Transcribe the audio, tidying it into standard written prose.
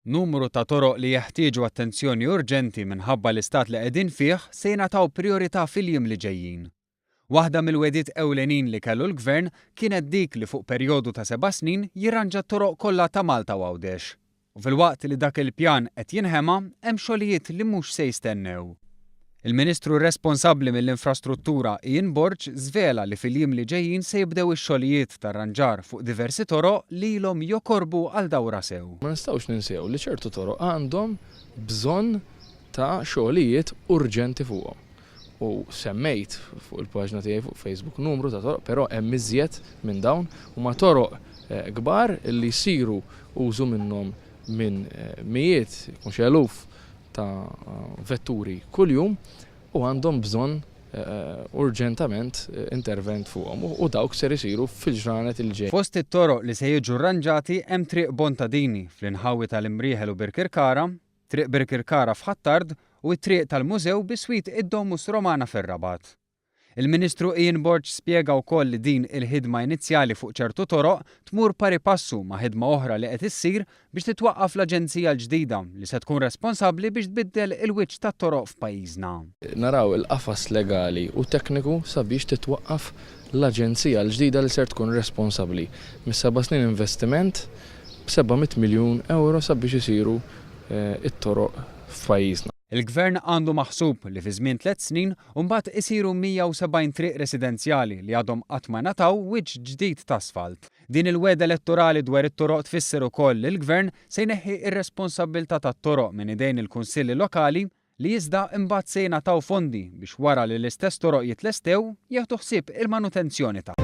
Numru ta' toroq li jeħtieġu attenzjoni urġenti minħabba l-istat li qegħdin fih se jingħataw prijorità fil-jiem li ġejjin. Waħda mill-wegħdiet ewlenin li kellu l-Gvern kienet dik li fuq perjodu ta' seba' snin jirranġa t-toroq kollha ta' Malta u Għawdex. U filwaqt li dak il-pjan qed jinħema, hemm xogħlijiet li mhux se jistennew. Il-Ministru responsabbli mill-Infrastruttura Ian Borg żvela li fil-jiem li ġejjin se jibdew ix-xogħlijiet ta' rranġar fuq diversi toroq li ilhom jokorbu għal dawra sew. Ma nistgħux ninsew li ċertu toroq għandhom bżonn ta' xogħlijiet urġenti fuqhom. U semmejt fuq il-paġna tiegħi fuq Facebook numru ta' toroq, però hemm iżjed minn dawn. Huma toroq kbar li jsiru użu minnhom minn mijiet, jekk mhux eluf, ta' vetturi kuljum u għandhom bżonn urġentament intervent fuqhom u dawk ser isiru fil-ġranet il ġejjin. Fost it-toroq li se jiġu rranġati hemm Triq Bontadini fl-inħawi tal-Imrieħel u Birkirkara, Triq Birkirkara f'Ħ'Attard u t-Triq tal-Mużew biswit id-Domus Romana fir-Rabat. Il-Ministru Ian Borg spjega wkoll li din il-ħidma inizjali fuq ċertu toroq tmur pari passu ma' ħidma oħra li qed issir biex titwaqqaf l-aġenzija l-ġdida li se tkun responsabbli biex tbiddel il-wiċċ tat-toroq f'pajjiżna. Naraw il-qafas legali u tekniku sabiex titwaqqaf l-aġenzija l-ġdida li ser tkun responsabbli mis-seba' snin investiment b'seba' mitt miljun ewro sabiex isiru t-toroq f'pajjiżna. Il-Gvern għandu maħsub li fi żmien tlett snin u mbagħad isiru 170 triq residenzjali li għadhom qatt ma ngħataw wiċċ ġdid t'asfalt. Din il-wegħda elettorali dwar it-toroq tfisser ukoll li l-Gvern se jneħħi r-responsabbiltà tat-toroq minn idejn il-Kunsilli Lokali li iżda imbagħad se jingħataw fondi biex wara li l-istess toroq jitlestew jieħdu ħsieb il-manutenzjoni tagħhom.